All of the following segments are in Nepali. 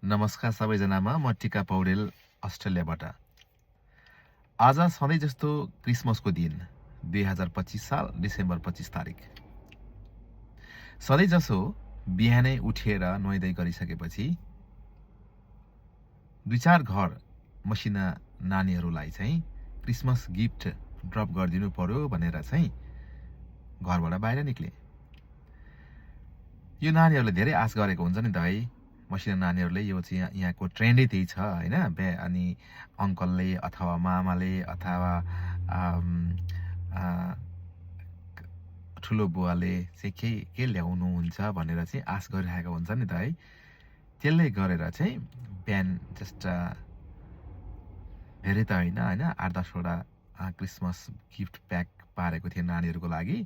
नमस्कार सबैजनामा म टिका पौडेल अस्ट्रेलियाबाट। आज सधैँ जस्तो क्रिसमसको दिन 2025 साल डिसेम्बर 25 तारिक। सधैँ जसो बिहानै उठेर नुहाइधुवाइ गरिसकेपछि 2-4 घर मसिना नानीहरूलाई चाहिँ क्रिसमस गिफ्ट ड्रप गरिदिनु पर्यो भनेर चाहिँ घरबाट बाहिर निक्ले। यो नानीहरूले धेरै आश गरेको हुन्छ नि त है। मसिना नानीहरूले यो चाहिँ यहाँको ट्रेन्डै त्यही छ हैन। अनि अङ्कलले अथवा मामाले अथवा ठुलो बुवाले चाहिँ के ल्याउनुहुन्छ भनेर चाहिँ आश गरिरहेको हुन्छ नि त है। त्यसले गरेर चाहिँ बिहान जस्ट धेरै त होइन 8-10 वटा क्रिसमस गिफ्ट प्याक पारेको थियो नानीहरूको लागि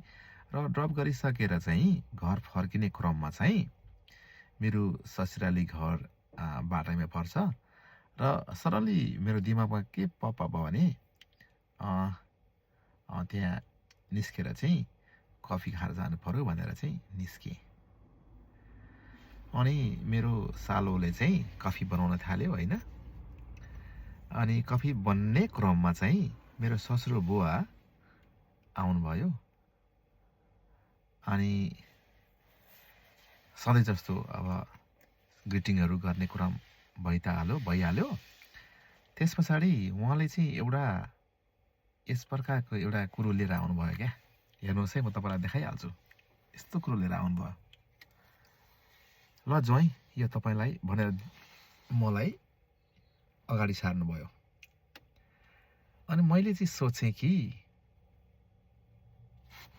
र ड्रप गरिसकेर चाहिँ घर फर्किने क्रममा चाहिँ मेरो ससुराली घर बाटैमा पर्छ र सरली मेरो दिमागमा के पप भयो भने त्यहाँ निस्केर चाहिँ कफी खाएर जानु पर्यो भनेर चाहिँ निस्केँ। अनि मेरो सालोले चाहिँ कफी बनाउन थाल्यो हैन। अनि कफी बन्ने क्रममा चाहिँ मेरो ससुरो बुवा आउनुभयो। अनि सधैँ जस्तो अब ग्रिटिङहरू गर्ने क्रम भइहाल्यो। त्यस पछाडि उहाँले चाहिँ एउटा यस प्रकारको एउटा कुरो लिएर आउनुभयो क्या। हेर्नुहोस् है, म तपाईँलाई देखाइहाल्छु। यस्तो कुरो लिएर आउनुभयो। ल ज्वाइँ, यो तपाईँलाई भनेर मलाई अगाडि सार्नुभयो। अनि मैले चाहिँ सोचेँ कि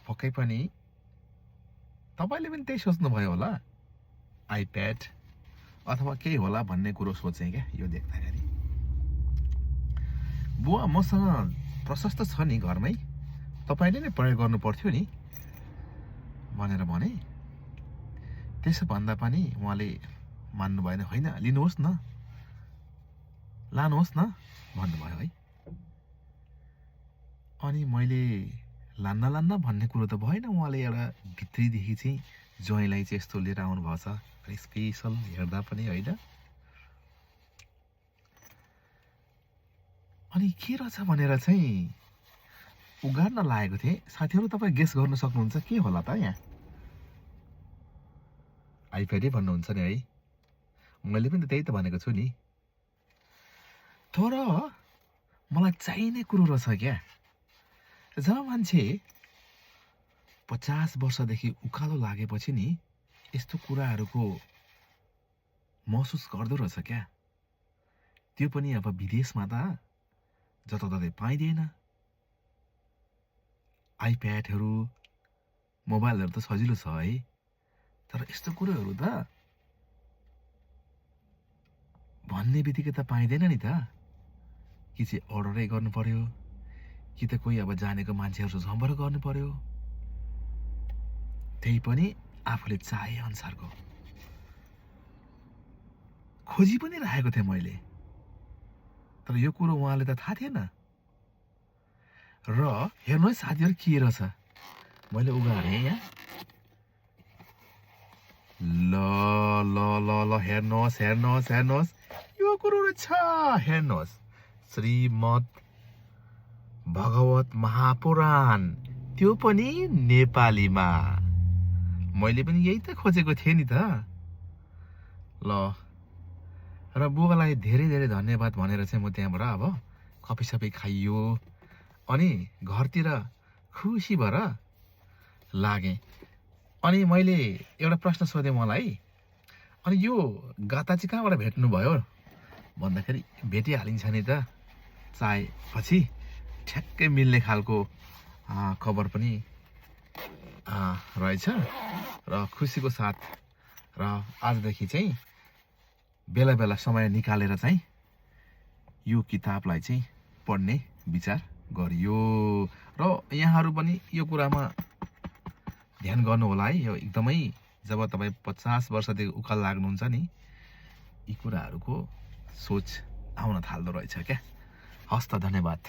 पक्कै पनि तपाईँले पनि त्यही सोच्नुभयो होला, आइप्याड अथवा केही होला भन्ने कुरो सोचेँ क्या। यो देख्दाखेरि बुवा मसँग प्रशस्त छ नि घरमै, तपाईँले नै प्रयोग गर्नु पर्थ्यो नि भनेर भने। त्यसो भन्दा पनि उहाँले मान्नु भएन। होइन, लिनुहोस् न, लानुहोस् न भन्नुभयो है। अनि मैले लान्न भन्ने कुरो त भएन। उहाँले एउटा भित्रीदेखि चाहिँ ज्वाइँलाई चाहिँ यस्तो लिएर आउनुभएको छ, स्पेसल हेर्दा पनि होइन। अनि के रहेछ भनेर चाहिँ उगार्न लागेको थिएँ। साथीहरू, तपाईँ गेस गर्न सक्नुहुन्छ के होला त? यहाँ आइप्याडै भन्नुहुन्छ नि है। मैले पनि त त्यही त भनेको छु नि। तर मलाई चाहिने कुरो रहेछ क्या। जब मान्छे 50 वर्षदेखि उकालो लागेपछि नि यस्तो कुराहरूको महसुस गर्दो रहेछ क्या। त्यो पनि अब विदेशमा त जताततै पाइँदैन। आइप्याडहरू मोबाइलहरू त सजिलो छ है, तर यस्तो कुरोहरू त भन्ने बित्तिकै त पाइँदैन नि त। कि चाहिँ अर्डरै गर्नु पर्यो, कि त कोही अब जानेको मान्छेहरू सम्पर्क गर्नु पर्यो। त्यही पनि आफूले चाहे अनुसारको खोजी पनि राखेको थिएँ मैले। तर यो कुरो उहाँले त थाहा थिएन। र हेर्नुहोस् साथीहरू, के रहेछ मैले उगारेँ यहाँ। ल हेर्नुहोस् यो कुरो रहेछ। हेर्नुहोस्, श्रीमद् भगवत महापुराण, त्यो पनि नेपालीमा। मैले पनि यही त खोजेको थिएँ नि त। ल, र बुबालाई धेरै धन्यवाद भनेर चाहिँ म त्यहाँबाट अब कफी खाइयो। अनि घरतिर खुसी भएर लागेँ। अनि मैले एउटा प्रश्न सोधेँ मलाई, अनि यो गाता चाहिँ कहाँबाट भेट्नुभयो भन्दाखेरि भेटिहालिन्छ नि त, चाहेपछि ठ्याक्कै मिल्ने खालको खबर पनि रहेछ। र खुसीको साथ र आजदेखि चाहिँ बेला समय निकालेर चाहिँ यो किताबलाई चाहिँ पढ्ने विचार गरियो। र यहाँहरू पनि यो कुरामा ध्यान गर्नु होला है। यो एकदमै, जब तपाईँ 50 वर्षदेखि उकालो लाग्नुहुन्छ नि, यी कुराहरूको सोच आउन थाल्दो रहेछ क्या। हस्त, धन्यवाद।